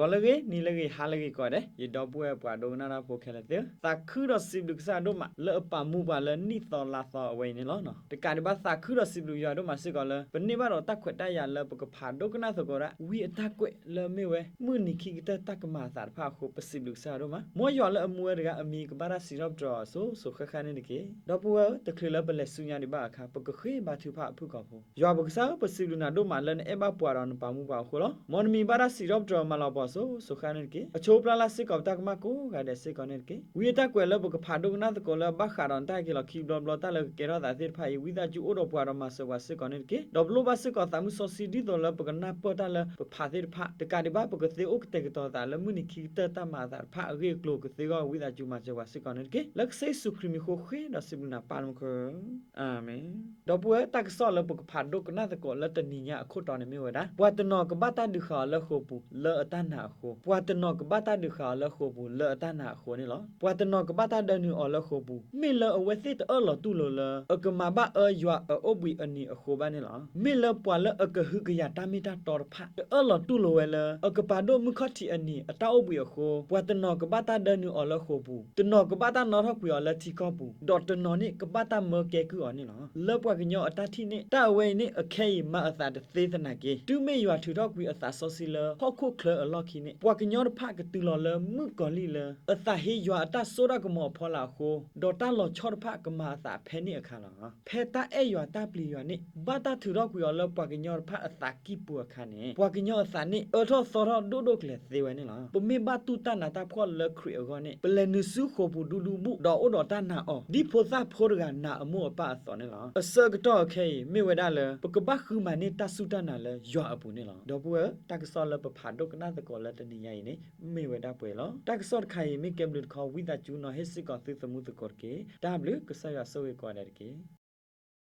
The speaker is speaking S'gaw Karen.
ဂီၤလၢအဂ့ၤ, နံၤလၢအဂ့ၤ, ဟါလၢအဂ့ၤကိးဂၤဒဲး, ယဒီပုၢ်ဝဲၢ်ပှၤဒိကနၣ်တၢ်ဖိခဲလၢာ်သ့ၣ်ဧၢ, သးခုဒီးစံးဘျုးကစၢ်ယွၤဒိၣ်မး လၢအပာ်မူပှၤလၢနံၣ်သီလါသီအဝဲအံၤန့ၣ်လီၤ. တကးဒံးဘၣ်သးခုဒီးစံးဘျုးယွၤဒိၣ်မးစ့ၢ်ကီးလၢ ပန့ၢ်ဘၣ်ဒီးတၢ်ခွဲးတၢ်ယာ်လၢပကဖးဒိကနၣ်သကိးဒၣ် ဝံအတၢ်ကွဲးလၢအမ့ၢ်ဝဲ မုၢ်နံၤခံကတၢၢ်တၢ်ကမၤအသးတဖၣ်အဃိ ပစံးဘျုးကစၢ်ယွၤဒိၣ်မး. မ်ယွၤလၢအမူဝဲတဂၤအမံၤကဘၣ်တၢ်စံးထီၣ်ပတြၢၤအီၤစိၤစိၤဃၣ်ဃၣ်န့ၣ်တက့ၢ်. ဒီပုၢ်ဝဲၢ်ဧၢ, တချုးလၢပလဲၤဆူညါဒံးဘၣ်အခါ ပကဃ့ဘါထုကဖၣ်အဖုၣ်ကိာ်ဖိ. ယွၤပကစၢ်ဧၢ, ပစံးဘျုးနၤဒိၣ်မးလၢနအဲၣ်ဘၣ်ပှၤဒီးနပာ်မူပှၤအဃိလီၤ. မ်နမံၤဘၣ်တၢ်စံးထီၣ်ပတြၢၤမၤလၤကပီၤစိၤစိၤဃၣ်ဃၣ်န့ၣ်တက့ၢ်. အဆိပျၢ်လၢ်စ့ၢ်ကီးပတၢ်ကမၣ်ကိးဂၤဒဲးစ့ၢ်ကီးန့ၣ်တက့ၢ်. ဝံအတၢ်ကွဲးလၢပကဖးဒိကနၣ်သကိးလၢအဘၣ်ဃးဒီးနတၢ်ဟဲက့ၤလီၤခံဘျီဘျီ တၢ်လၢကကဲထီၣ်သးသ့ၣ်တဖၣ်အံၤ ဝံသးစူၤအိၣ်ဒီးပှၤဒီးမၤစၢၤပှၤစ့ၢ်ကီးန့ၣ်တက့ၢ်. ဒီးပလိၣ်ဘၣ်စ့ၢ်ကီးသးမုၢ်စီဆှံ ဒ်သိးလၢပကနၢ်ပၢၢ်တၢ်လၢပဖးသ့ၣ်တဖၣ် တကးဒံးဘၣ် ပကသ့အိၣ်ကတဲာ်ကတီၤသးလၢမုၢ်နံၤခံကတၢၢ်တၢ်မၤအသးတဖၣ်အဂ့ၢ်အကျိၤကသ့အဂီၢ် ဝံသးစူၤမၤစၢၤပှၤစ့ၢ်ကီးန့ၣ်တက့ၢ်. လၢကစၢ်ယ့ၣ်ၡူးခရံာ်မံၤအဃိ ဃ့ဒီးစံးဘျုးနၤပၢ်လၢမူခိၣ်ဧၢ, အၤမ့ၣ်. ဒီပုၢ်ဝဲၢ်, တၢ်ကစီၣ်လၢပကဖးဒိကနၣ်သကိးလၢတနံၤညါအခိၣ်တီန့ၣ်မ့ၢ်ဝဲဒၣ် ပှၤတနီၤကဘၣ်တၢ်ဒုးဃာ်အီၤလၢဃိာ်ပူၤ လၢအတၢ်နာ်အဃိ, ပှၤတနီၤကဘၣ်တၢ်ဒုးဃာ်အီၤလၢဃိာ်ပူၤ လၢအတၢ်နာ်အဃိန့ၣ်လီၤ. ပှၤတနီၤကဘၣ်တၢ်ဒၢနုာ်အီၤလၢဃိာ်ပူၤ မ့ၢ်လၢအဝဲသ့ၣ်တအၢၣ်လီၤတူၢ်လိာ်လၢ အကမၤဘၣ်အၢယွၤအအိၣ်ဘှံးအနံၤအဃိဘၣ်န့ၣ်လီၤ. မ့ၢ်လၢပှၤလၢအကဟုကယာ်တၢ်မ့ၢ်တၢ်တီတဖၣ် တအၢၣ်လီၤတူၢ်လိာ်ဝဲလၢ အကပာ်ဒိၣ်မုၢ်ခီၣ်ထံးအနံၤအတၢ်အိၣ်ဘှံးအဃိ ပှၤတနီၤကဘၣ်တၢ်ဒၢနုာ်အီၤလၢဃိာ်ပူၤ, တနီၤကဘၣ်တၢ်နီထီၣ်ကွံာ်အီၤလၢထံကီၢ်ပူၤ, ဒီးတနီၤန့ၣ် ကဘၣ်တၢ်မၢကဲကုၢ်အီၤန့ၣ်လီၤ. လၢပှၤကညီအတၢ်ထံၣ်န့ၣ် တၢ်အဝဲအံၤန့ၣ် အခဲအံၤမၤအသးတသ့သနာ်က့ တုၤမ့ၢ်ယွၤထုးထီၣ်ကွံာ်အသးစီဆှံလၢဟီၣ်ခိၣ်ချၢအလီၢ်ခံန့ၣ် ပှၤကညီတဖၣ်ကတုၤလီၤလၢမုၣ်ကီၤလံၢ်လၢ အသးဟ့ယွၤအတၢ်စိတၢ်ကမီၤအဖီလာ်အဃိ, ဒီးတၢ်လီၤဆီတဖၣ်ကမၤအသးဖဲန့ၣ်အခါလီၤ. ဖဲတၢ်အဲၣ်ယွၤတၢ်ပျံၤယွၤန့ၣ် ဘၣ်တၢ်ထုးထီၣ်ကွံာ်အီၤလၢပှၤကညီတဖၣ်အသးကံၢ်ပူၤအခါန့ၣ် ပှၤကညီအသးန့ၣ် အၢထီၣ်သီထီၣ်ဒိၣ်ဒိၣ်ကျဲၤသ့ဝဲန့ၣ်လီၤ. ပမ့ၢ်ဘၣ်တူၢ်တၢ်နးတၢ်ဖှီၣ်လၢခရံာ်အဂီၢ်န့ၣ် ပလဲၤနုာ်ဆူဃိာ်ပူၤဒူဒူဘူၣ် ဒီးအိၣ်ဒီးတၢ်နာ်အီၤ ဒ်ဖိသၣ်ဖိတဂၤနာ်အမိၢ်အပၢ်အသိးန့ၣ်လီၤ. အဆၢကတီၢ်အခဲအံၤ မ့ၢ်ဝဲဒၣ်လၢ ပကဘၣ်ဃုမၤန့ၢ်တၢ်စူၢ်တၢ်နာ်လၢယွၤအပူၤန့ၣ်လီၤ. ဒီပုၢ်ဝဲၢ်, တၢ်ကစီၣ်လၢပဖးဒိကနၣ်သကိးလၢတနံၤညါအံၤန့ၣ် မ့ၢ်ဝဲဒၣ်ပှဲၤလီၤ. တၢ်ကစီၣ်တခါအံၤ မ့ၢ်ကဲဘျုးတခီ ဝံသးစူၤနီၤဟ့ၣ်စ့ၢ်ကီးသုသမူသကိးတက့ၢ်. တၢ်ဘျုး, ကစၢ်ယွၤဆိၣ်ဂ့ၤကိးဂၤဒဲးတက့ၢ်.